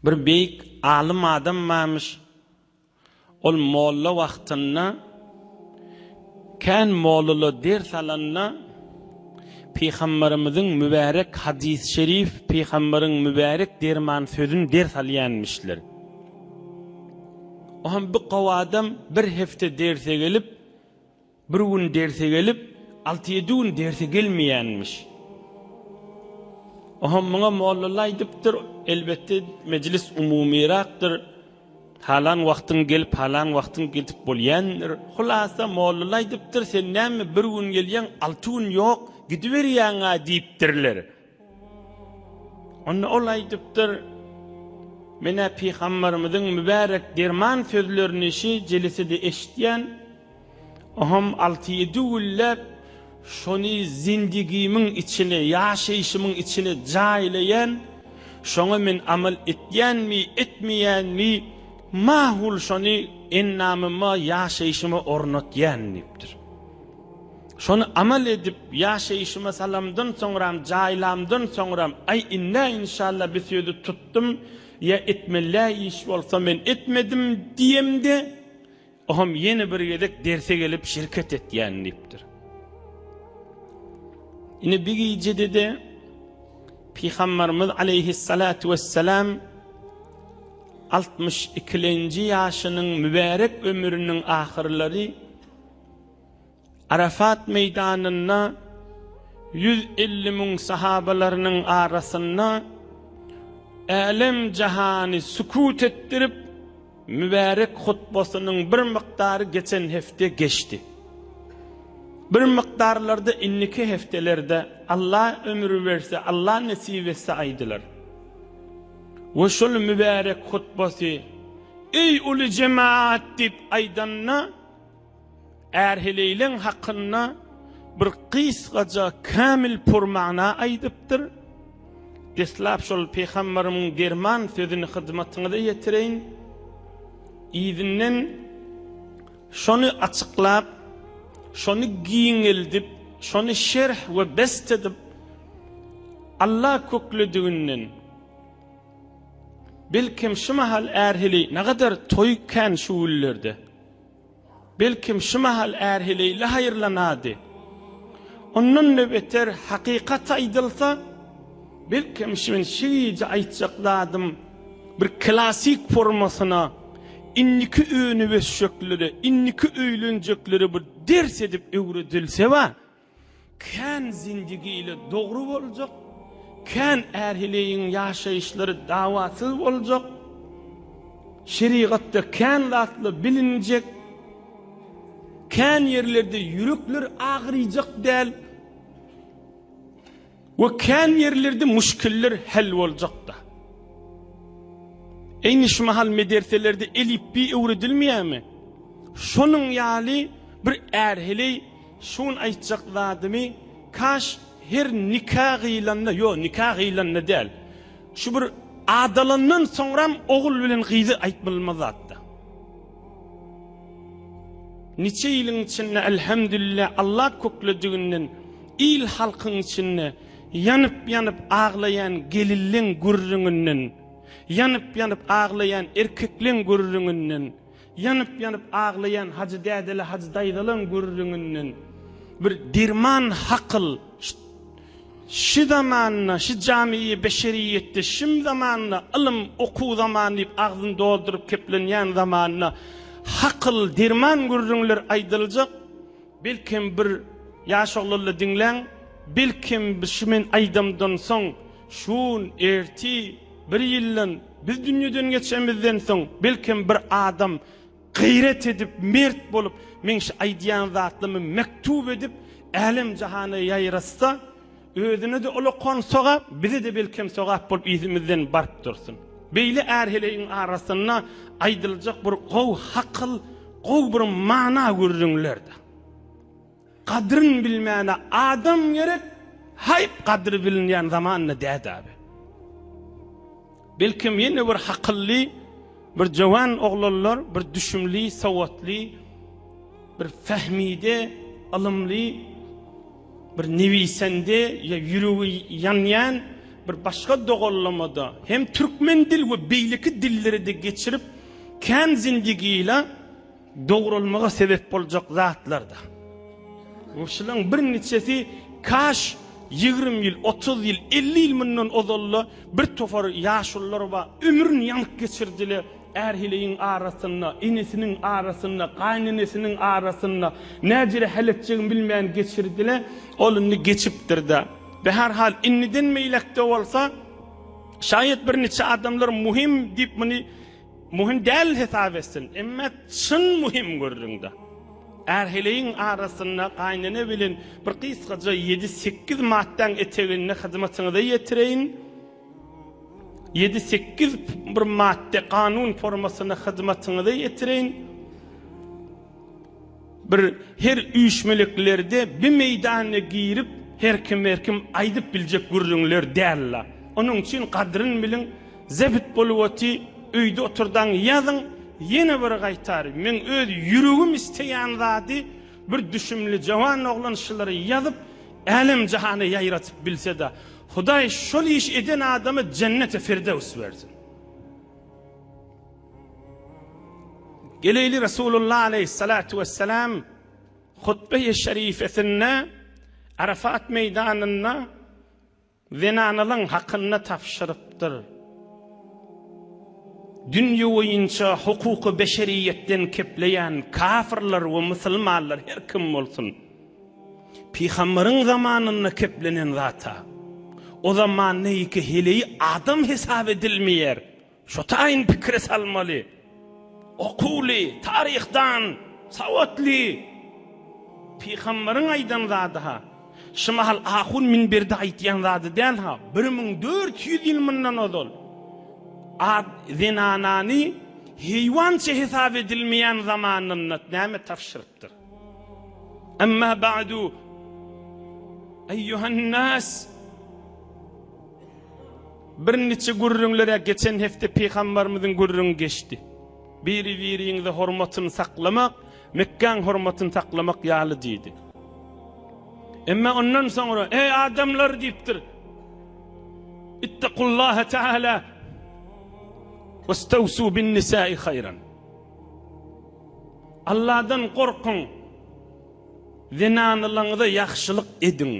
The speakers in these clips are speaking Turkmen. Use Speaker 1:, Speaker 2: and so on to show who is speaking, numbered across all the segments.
Speaker 1: Bir beýik alym adam barmyş. Ol molla wagtynda kän mollala ders alanda Pygamberimiziň mübärek hadys şerif, Pygamberiň mübärek derman sözüni ders alýanmyşlar. Oham bir gowy adam bir hepde derse gelip, Bir gün derse gelip, alty-ýedi gün derse gelmeýänmiş. Oňam muňa mollala aýdypdyr, elbetde mejlis umumyrakdyr, halan wagtyň gelip, halan wagtyň gidip bolýandyr. Hulasa mollala aýdypdyr, sen näme bir gün gelýäň, alty gün ýok, gidiberýäň-ä diýipdirler. Onda ol aýdypdyr, Men-ä pygamberimiziň mübärek derman sözlerini şi jelesede eşitýän, Oňam alty-ýedi günläp şony zindigimiň içine, ýaşaýşymyň içine jaýlaýan, şoňa men amal etýänmi, etmeýänmi, mahul şony endamyma, ýaşaýşyma ornatýan diýipdir. Şony amal edip, ýaşaýşyma salamdan soňram, jaýlamdan soňram, aý indi-ä inşalla bi sözi tutdum, ýa etmeli-ä iş bolsa men etmedim diýemde, Oňam ýene bir gezek derse gelip şirket etýän diýipdir. Ine bir gijede-de Pygamberimiz aleýhissalatu wessalam 62-lenji ýaşynyň mübärek ömrüniň ahyrlary Arafat meýdanynda 150 müň sahabalarynyň arasynda älem-jahany sukut etdirip, Mübärek hutbasynyň bir mukdary geçen hepde geçdi. Bir mukdarlarda indiki hepdelerde Allah ömür berse, Allah nesip etse aýdylar. We şol mübärek hutbasy Eý uly jemaat diýip aýdanda Är-heleýleň hakynda bir gysgaja kämil purmana aýdypdyr. Deslap şol pygamberimiň derman sözüni hyzmatyňyza ýetireýin. Yzyndan şony açyklap, şony giňeldip, şony şerh we best edip, Alla köklediginden, belkem şu mahal är-heleý nagadar toý kän şu günlerde. Belkem şu mahal är-heleýli haýyrlanady. Ondan-da beter hakykat aýdylsa, belkem şu men şu gije aýtjak zadym bir klasik formasyna indiki önüp-ösjeklere, indiki öýlenjeklere bir ders edip öwredilse bar. Kän zindigi ile dogry boljak, kän är-heleýiň ýaşaýyşlary dawasyz boljak, şerigatda kän zatlar bilinjek, kän ýerlerde ýürekler agyryjak däl we kän ýerlerde muşkiller hal boljakda. Eýni şu mahal mederselerde elipbiý öwredilmeýärmi? Şonuň ýaly bir är-heleý Şu gün aýtjak zadymy kaş her nika gyýlanda, ýok nika gyýlanda däl. Şu bir adalandan soňram ogul bilen gyzy aýtmylmaz zatda. Niçe ýylyň içinde elhamdülillah Allah köklediginden il halkyň içinde ýanyp ýanyp aglaýan gelinleň gürrüňinden, ýanyp ýanyp aglaýan erkekleň gürrüňinden, Ýanyp-ýanyp aglaýan hajy dädeli hajy daýzalaň gürrüňinden bir derman hakyl şi zamanda şi jamiýe beşeriýetde şim zamanda ylym okuw zamany diýip agzyny dolduryp keplenýän zamanda hakyl derman gürrüňler aýdyljak belkem bir ýaş oglanlar diňläň belkem şi men aýdamdan soň şun erti Bir ýyldan, biz dünýeden geçemizden soň, belkem bir adam gaýrat edip, mert bolup, meň şu aýdýan zatlarymy mektup edip, älem-jahana ýaýratsa, özüne-de ullakan sogap, bize-de belkem sogap bolup yzymyzdan baryp dursun. Beýle är-heleýiň arasynda aýdyljak bir gowy hakyl, gowy bir mana gürrüňler-dä. Gadryn bilmäne adam gerek haýp gadry bilinýän zamanda däde abi. Belkem ýene bir hakylly bir jowan oglanlar bir düşümli sowatly bir fehmide ylymly bir newisende ýa ýüregi ýanýan. bir başga dogallamada hem türkmen dil we beýleki dillere-de geçirip kän zindigila dogralmaga sebep boljak zatlar-da. Şulaň birniçesi kaş 20 ýyl, 30 ýyl, 50 ýyl mundan ozal-da bir topar ýaşulular bar, ömrüni ýanyk geçirdiler. Är-heleýiň arasynda, enesiniň arasynda, gaýynenesiniň arasynda näjere hal etjegini bilmän geçirdiler. Ol indi geçipdir-de. Behar-hal, indiden beýläk-de bolsa, şaýat birniçe adamlar muhim diýip muny muhim däl hesap etsin. Emma çyn muhim gürrüň-de. Är-heleýiň arasynda gaýynene bilen bir gysgaja ýedi-sekiz matdaň eteginde hyzmatyňyza ýetireýin. Ýedi-sekiz bir madde kanun formasynda hyzmatyňyza ýetireýin. Bir her üýşmeleklerde bi meýdana girip her kim-her kim aýdyp biljek gürrüňler däl-la. Onuň üçin gadryn biliň, zebit bolup oty, öýde oturdaň ýazyň, ýene bir gaýtar, meň öz ýüregim isleýän zady bir düşümli jawan oglan şulary ýazyp älem-jahana ýaýratyp bilse-de, Hudaý şol iş eden adama jenneti firdevs bersin. Geleýli Resulullah aleyhissalatu vesselam hutbe-i şerifesinde Arafat meýdanynda zenanalyň hakynda tabşyrypdyr. Dünýe boýunça hukuky beşeriýetden kepleýän kafirler we musulmanlar her kim bolsun. Pygambaryň zamanynda keplenen zata. O zamanda ýeke heleýi adam hesap edilmeýär. Şo taýyn pikire salmaly. Okuwly, taryhdan, sawatly. Pygambaryň aýdan zady-ha. Şu mahal ahun minberde aýtýan zady däl-ha. 1400 ýyl mundan ozal ad zenanany heýwança hesap edilmeýän zamanynda näme tabşyrypdyr? Emma ba'du eýýuhan-nas Bir niçe gürrüňlere geçen hepde pygambarymyzyň gürrüňi geçdi. Biri-biriňize hormatyny saklamak, Mekgäň hormatyny saklamak ýaly diýdi. Emma ondan soňra, eý adamlar diýipdir. Ittakullaha taala westawsu bin nisa'i haýran. Allahdan gorkuň. Zenanlaryňyza ýagşylyk ediň.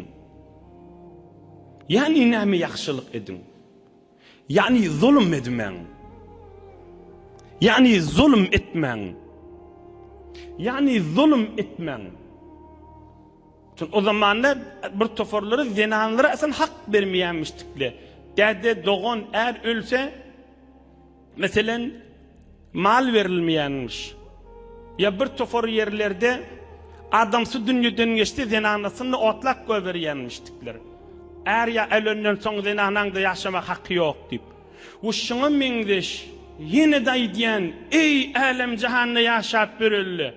Speaker 1: Ýagny näme ýagşylyk ediň? Ýagny zulum edmäň. Ýagny zulum etmäň. Ýagny zulum etmäň. Çünki o zamanda bir toparlary zenanlara asyl hak bermeýänmişdikle. Däde, dogan, är ölse, Meselen, mal berilmeýänmiş. Ýa bir topar ýerlerde adamsy dünýeden geçse zenanasyny otlap goýberýänmişdikler. Är ýa ölenden soň zenanaň-da ýaşamak haky ýok diýip. We şuňa meňzeş ýene-de aýdýan, eý älem-jahanda ýaşap ýörenler!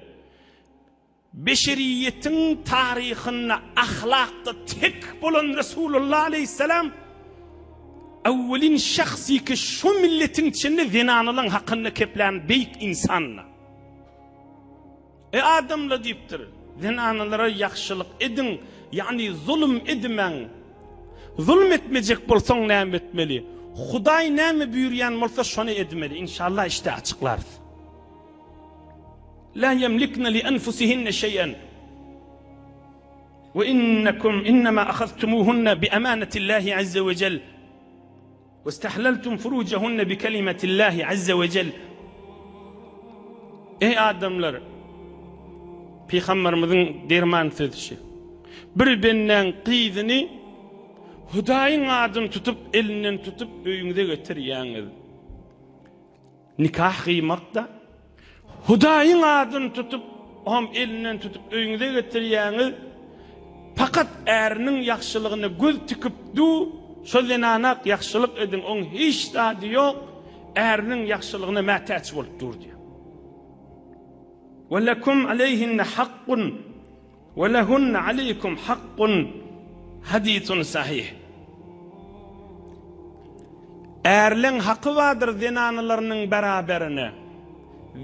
Speaker 1: Beşeriýetiň taryhynda ahlakda tek bolan Resulullah aleýhissalam awwelin şahsy ki şu milletiň içinde zenanalaň hakynda keplän beýik insandy. Eý adamlar diýipdir, zenanalara ýagşylyk ediň, ýagny zulum edmäň. Zulum etmejek bolsaň näme etmeli? Hudaý näme buýurýan bolsa şony edmeli. Inşallah işde açyklarys. La ýemlikne li enfusihinne şeý'en. We innekum innema ahaztumuhunne bi amanetillahi azze we jel. We istahlaltum furujahunne bi kelimetillahi azze we jel. Eý adamlar! Pygamberimiziň derman sözi şu. Bir bendäň gyzyny Hudaýyň adyny tutup, elinden tutup öýüňize getirýäňiz. Nikah gyýmak-da, Hudaýyň adyny tutup, oňam elinden tutup öýüňize getirýäňiz, pakat äriniň ýagşylygyna göz tikip du, şo zenanak ýagşylyk ediň, oň hiç zady ýok, äriniň ýagşylygyna mätäç bolup dur diýýär. Ve lekum aleyhinne hakkun We lehunne aleýkum hakkun Hadisun sahih. Ärleň haky bardyr zenanalarynyň beraberine.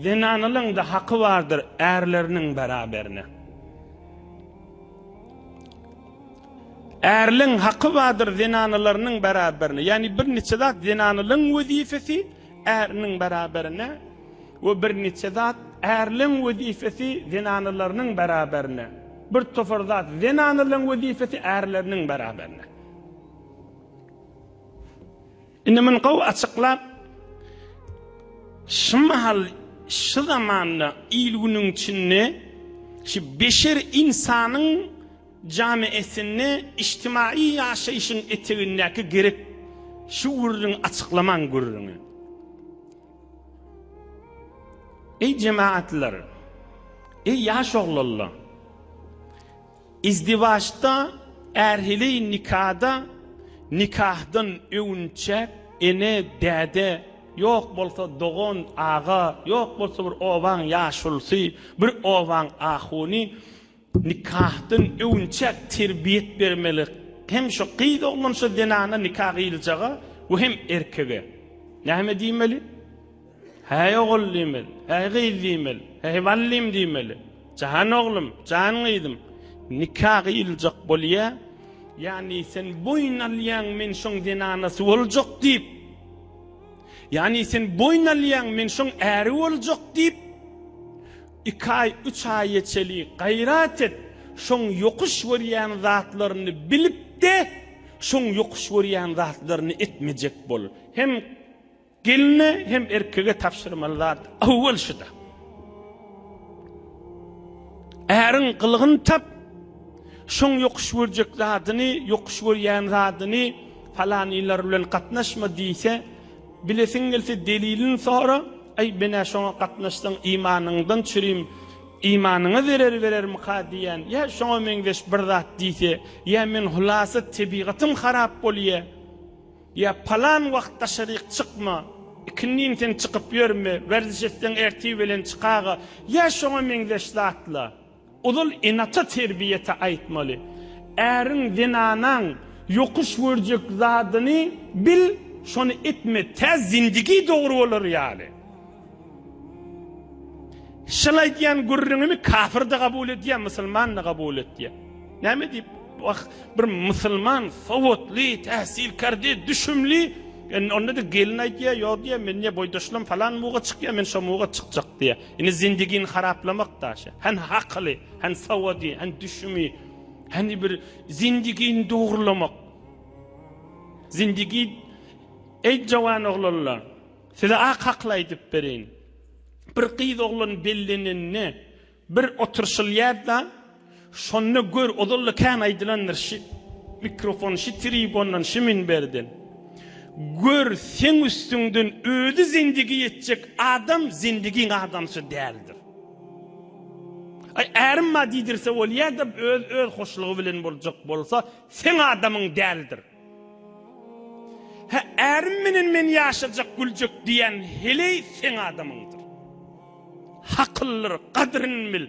Speaker 1: Zenanalaň-da haky bardyr ärleriniň beraberine. Ärleň haky bardyr zenanalarynyň beraberine. Ýagny bir niçe zat zenanalaryň wezipesi äriniň beraberine we bir niçe zat ärleň wezipesi zenanalarynyň beraberine. Bir topar zat zenanalaryň wezipesi ärleriniň beraberine. Indi muny gowy açyklap, şu mahal, şu zamanda il-günüň içinde şu beşer ynsanyň jamiesinde içtimaýy ýaşaýşyň etegindäki gerek şu gürrüňi açyklamaň gürrüňi. Eý jemaatlar! Eý ýaş oglanlar! Izdiwaçda, är-heleý nikada, nikahdan öwünçäk ene, däde, ýok bolsa dogan, aga, ýok bolsa bir obaň ýaşulusy, bir obaň ahuny nikahdan öwünçäk terbiýet bermeli hem şo gyz oglan şo zenana nika gyýyljaga we hem erkege. Näme diýmeli? Häý ogul diýmeli, häý gyz diýmeli, häý ballym diýmeli. Jan oglum, jan gyzym, nika gyýyljak bolýa, ýagny sen boýun alýaň men şoň zenanasy boljak diýip, ýagny sen boýun alýaň men şoň äri boljak diýip, iki aý, üç aýa çeli gaýrat et, şoň ýokuş görýän zatlaryny bilip-de, şoň ýokuş görýän zatlaryny etmejek bol. Hem Gelne hem erkege tabşyrmaly zat owwal şuda. Äriň gylygyny tap, şoň ýokuş görjek zadyny, ýokuş görýän zadyny falanylar bilen gatnaşma diýse, bilesiň gelse delilini sora, aý menä şoňa gatnaşsaň imanyňdan çürim, imanyňa zerer berermika diýýän, ýa şoňa meňzeş bir zat diýse, ýa men hulasa tebigatym harap bolýa. Ýa palan wagt daşaryk çykma, ikindin sen çykyp ýörme, werziş etseň ertir bilen çykaga, ýa şoňa meňzeş zatla. Ozal ene-ata terbiýete aýtmaly. Äriň, zenanaň ýokuş görjek zadyny bil, şony etme, tä zindigi dogry bolar ýaly. Şul aýdýan gürrüňimi kafir-de kabul edýär, musulman-da kabul etýär. Näme diýip, wah, bir musulman sowatly, täsilkardy, düşümli, indi onda-da gelin aýdýar, ýok diýýär, men diýýär, boýdaşlarym falan muga çykýar, men şo muga çykjak diýýär. Indi zindigini haraplamak daşy. Hany hakyly, hany sowady, hany düşümi, hany bir zindigini dogrulamak. Zindigi, eý jawan oglanlar! Size ak hakly aýdyp bereýin. Bir gyz oglan bellenende bir oturyşylýar-da, şonda gör, ozal-da kän aýdylandyr şi mikrofon, şi tribundan, şi minberden. Gör, seň üstüňden özi zindigi etjek adam zindigiň adamsy däldir. Aý, ärim bar diýdirse bolýar-da, öz öz hoşlugy bilen boljak bolsa, seň adamyň däldir. Hä, ärim menen men ýaşajak güljek diýýän heleý seň adamyňdyr. Hakyldyr, gadryn bil.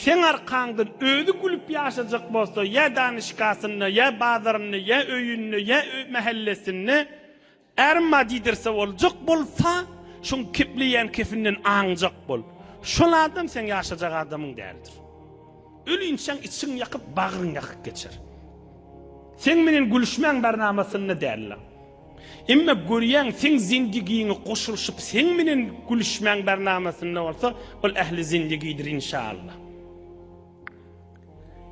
Speaker 1: Seň arkaňdan özi gülüp ýaşajak bolsa, ýa danyşgasynda, ýa bazarynda, ýa öýünde, ýa mähellesinde, Ärma diýdirse boljak bolsa, şoň kepleýän kefinden aňjak bol. Şol adam seň ýaşajak adamyň däldir. Ölinçäň içiň ýakyp, bagryň ýakyp geçer. Seň menen gülüşmäň barnamasynda däldir. Emma görýäň seň zindigiňe goşulyşyp seň menen gülüşmäň barnamasynda bolsa, ol ähli zindigidir inşallah.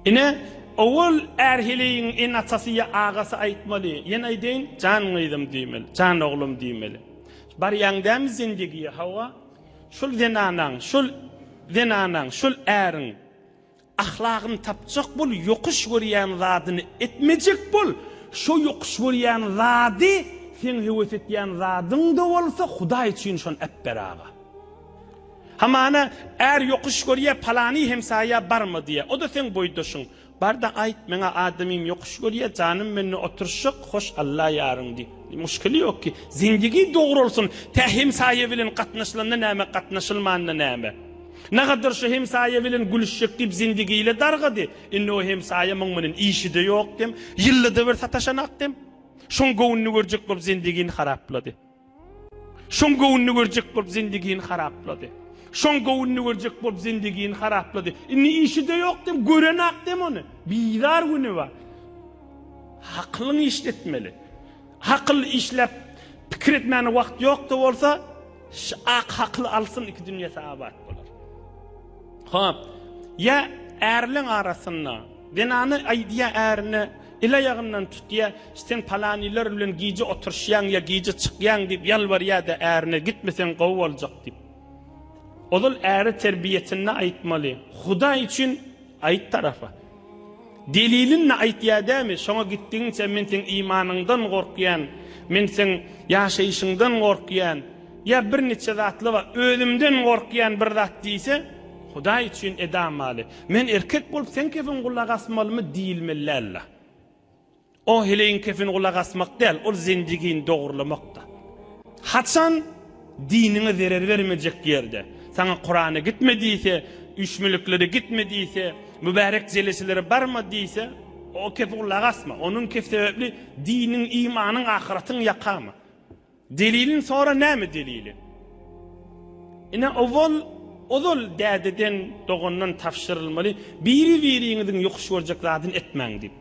Speaker 1: Ine, owal är-heleýiň ene-atasy ýa agasy aýtmaly, ýene aýdaýyn, jan gyzym diýmeli, jan oglum diýmeli. Barýaň dämi zindigiýe, hawa, şol zenanaň, şol zenanaň, şol äriň ahlagyny tapjak bol, ýokuş görýän zadyny etmejek bol, şo ýokuş görýän zady seň höwes etýän zadyň-da bolsa, Hudaý üçin şony äpber aga. Hamana, är ýokuş görýä, palany hemsaýa barma diýýä. O-da seň boýdaşyň. Bar-da aýt, meňa adamym ýokuş görýä, janym mende oturyşjak, hoş Alla ýaryň diý. Muşkili ýok ki. Zindigi dogrulsyn. Tä hemsaýa bilen gatnaşylanda näme, gatnaşylmanda näme. Nagadyr şu hemsaýa bilen gülüşjek diýip zindigi ile dargady. Indi o hemsaýa muň bilen işi-de ýok dem. Ýylda-da bir sataşanak dem. Şoň göwnüni görjek bolup zindigini haraplady. Şoň göwnüni görjek bolup zindigini haraplady. Şoň göwnüni görjek bolup zendigini haraplady. Indi işi-de ýok dem, görenak dem ony. Bizar güni bar. Hakylyňy işletmeli. Hakyl işläp pikir etmäne wagt ýok-da bolsa, şu ak hakyly alsyn iki dünýesi abat bolar. Hop, ýa ärleň arasynda zenany aýdýa ärine el aýagyndan tutýa, sen palanylar bilen gije oturyşýaň ýa gije çykýaň diýip ýalbarýa-da ärine gitmeseň gowy boljak diýip. Ozal äri terbiýesinde aýtmaly. Hudaý üçin Aýt tarapa. Delilini aýtýa dämi, şoňa gitdigiňçe men seň imanyňdan gorkýan, men seň ýaşaýşyňdan gorkýan, ýa bir niçe zatly bar, özümden gorkýan bir zat diýse, Hudaý üçin edamaly. Men erkek bolup seň kefiň gulak asmalymy diýilmeli däldi. O heleýiň kefini gulak asmak däl, ol zendigini dogurlamakda. Haçan diniňe zerer bermejek ýerde, saňa Kurana gitme diýse, üýşmeleklere gitme diýse, mübärek jeleselere barma diýse, o kefi gulak asma. Onuň kefi sebäpli diniň, imanyň, ahyratyň ýakama. Delilini sora näme delili? Ine owal ozal dädeden dogandan tabşyrylmaly biri biriňiziň ýokuş görjek zadyny etmäň diýip.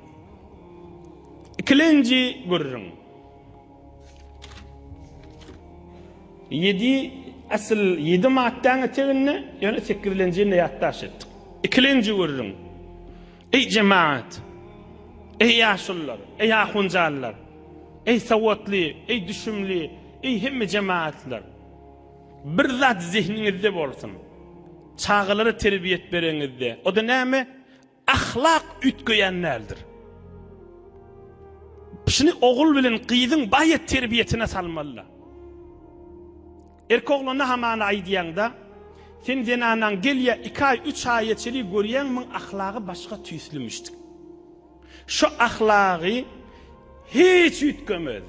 Speaker 1: Ikilenji gürrüň. Ýedi asyl ýedi maddaň eteginde ýöne sekizlenjini ýatdaş etdik. Ikilenji gürrüň. Eý jemaat! Eý ýaşulular! Eý ahunjanlar! Eý sowatly, eý düşümli, eý hemme jemaatlar! Bir zat zehniňizde bolsun. Çagalara terbiýet bereňizde, o-da näme? Ahlak üýtgeýän däldir. Şuny ogul bilen gyzyň baýat terbiýetine salmalylar. Erkek oglana hamana aýdýaňda, sen zenanaň gelýä iki aý, üç aýa çeli görýäň muň ahlagy başga tüýslümişdik. Şu ahlagy hiç üýtgemez.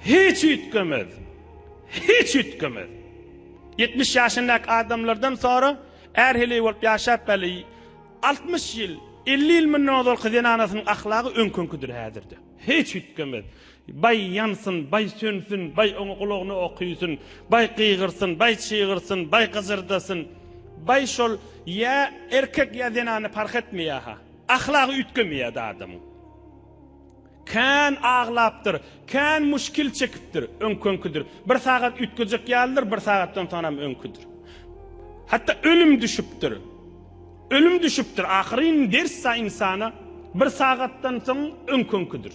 Speaker 1: Hiç üýtgemez. Hiç üýtgemez. 70 ýaşyndaky adamlardan sonra är heleý bolup ýaşap bäli 60 ýyl, 50 ýyl mundan ozalky zenanasynyň ahlagy öňküňkidir häzirde. Hiç üýtgemez. Baý ýansyn, baý sönsün, baý oňa gulagyna okysyn, baý gygyrsyn, baý çygyrsyn, baý gyjyrdasyn. Baý şol ýa erkek ýa zenany parh etmeýär-ha. Ahlagy üýtgemeýär-de adamyň. Kän aglapdyr, kän muşkil çekipdir, öňküňkidir. Bir sagat üýtgejek ýalydyr, bir sagatdan soňam öňküdir. Hatda ölüm düşüpdir. Ölüm düşüpdir. Ahyryn ders-a ynsana bir sagatdan soň öňküňkidir.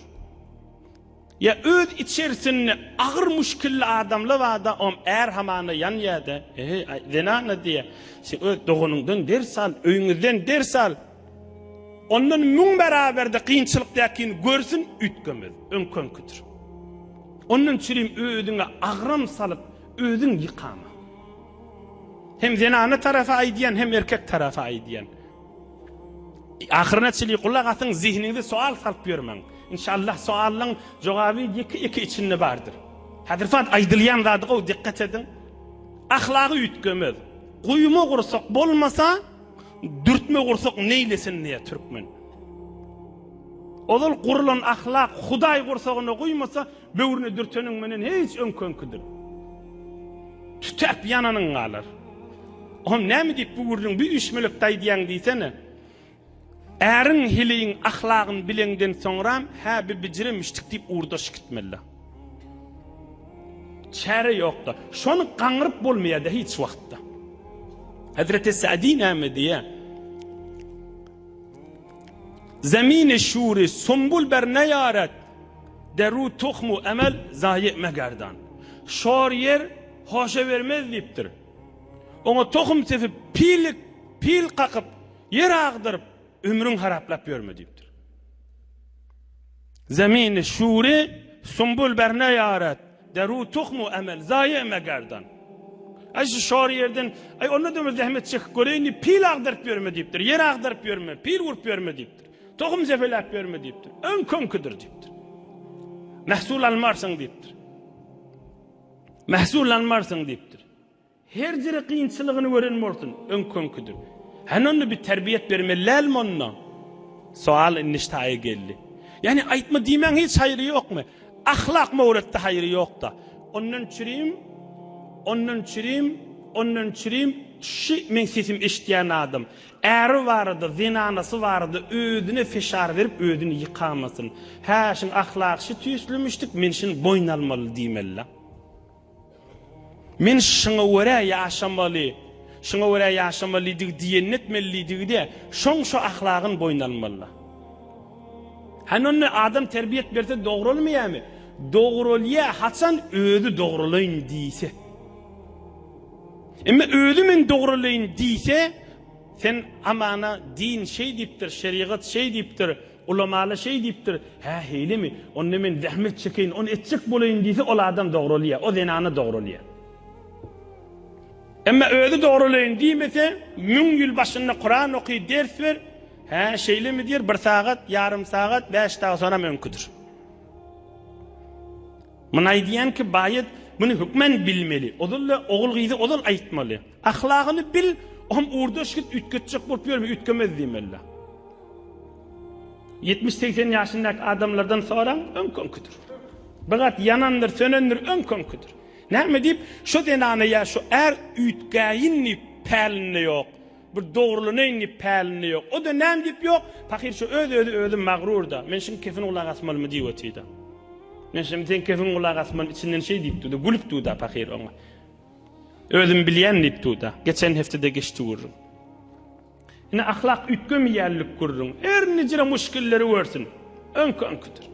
Speaker 1: Ýa öz içerisinde agyr muşkilli adamla barda om är hamana ýanýada eý aý zenana diýýä sen öz doganyňdan ders al öýüňizden ders al ondan müň beraberde kynçylykdakini görsün üýtgemez öňküňkidir. Ondan çürim özüňe agram salyp özüň ýykama. Hem zenana tarapa aýdýan hem erkek tarapa aýdýan. Ahyryna çenli gulak asyň zihniňize soal salyp ýörmäň. Inşallah soallaň jogaby ýeke ýeke içinde bardyr. Häzir fat aýdylýan zady gowy dikkat ediň. Ahlagy üýtgemez. Guýma gursak bolmasa dürtme gursak neýlesin diýýär türkmen. Ozal gurulan ahlak Hudaý gursagyna guýmasa Böwrüne dürteniň menen hiç öňki-öňküdir. Tütäp ýananyň galar. Ohm näme diýip bu gürrüň bu üýşmelekde aýdýaň diýsene. Äriň heleýiň ahlagyny bileňden soňram hä bi bijire müşdik diýip ugurdaş gitmeli. Çäre ýokda. Şony gaňryp bolmaýada hiç wagtda. Hezreti Sa'di näme diýýär? Zemini şuri sumbul ber neýaret. Deru tuhmu emel zaýy megerdan. Şor ýer hoşa bermez diýipdir. Oňa tohum sepip, pil pil kakyp, ýer agdaryp, ömrüň haraplap ýörme diýipdir. Zemini şuri sumbul berne ýaret, deru tuhmu emel zaýy megerdan. Aý şu şor ýerden, aý onda-da bir zähmet çekip göreýin diýip, pil agdaryp ýörme diýipdir. Ýer agdaryp ýörme, pil urup ýörme diýipdir. Tohum zepeläp ýörme diýipdir. Öňki-öňküdir diýipdir. Mähsul almarsyň diýipdir. Mähsul almarsyň diýipdir. Her jere kynçylygyny gören bolsun, öňki-öňküdir. Hany onda bir terbiýet bermeli dälmi onda? Sowal indi ştaýa geldi. Ýani aýtma diýmäň hiç haýry ýokmy? Ahlak mowretde haýry ýokda. Ondan çürim. Ondan çürim, ondan çürim, şy meň sesimi eşidýän adam, äri barada, zenanasy barada özüne feşar berip özüni ýykamasyn. Hä, şyň ahlagy şy tüýslümüşdik, men şyny boýun almaly diýmeli-la. Men şyňa görä ýaşamaly, şyňa görä ýaşamaly diýdigi diýenini etmeli diýdigi-de, şoň şo ahlagyny boýun almaly-la. Hany onda adam terbiýet berse dogralmaýamy? Dogralýa haçan özi dogralaýyn diýse. Emma özi men dogralaýyn diýse, sen amana din şeý diýipdir, şerigat şeý diýipdir, ulamalar şeý diýipdir, hä heýlemi, onda men zähmet çekeýin, ony etjek bolaýyn diýse ol adam dogralýa, o zenana dogralýa. Emma özi dogralaýyn diýmese, müň ýyl başynda Kuran oky, ders ber, Hä, şeýlemi diýer, bir sagat, ýarym sagat, bäş dagy sonam öňküdir. Muny aýdýan ki, baýat muny hökmän bilmeli. Ozal-da ogul-gyzy ozal aýtmaly. Ahlagyny bil, ohm ugurdaş git, üýtgetjek bolup ýörme, üýtgemez diýmeli. 70-80 ýaşyndaky adamlardan soraň, öňki-öňküdir. Bir gat ýanandyr, sönendir, öňki-öňküdir. Näme diýip, şo zenana ýa şo är üýtgäýin diýip pälinde ýok. Bir dogrulanaýyn diýip pälinde ýok. O-da näme diýip ýok, pahyr şu öz-özi özi magrur-da. Men şuň kefini gulak asmalymy diýip otyr-da. Men şem seň kefiňi gulak asmalymy içinden şeý diýip dur-da, gülüp dur-da pahyr oňa. Özüm bilýän diýip dur-da. Geçen hepdede geçdi gürrüň. Ine ahlak üýtgemeýänlik gürrüň. Her nijre muşkilleri görsün. Öňki öňküdir.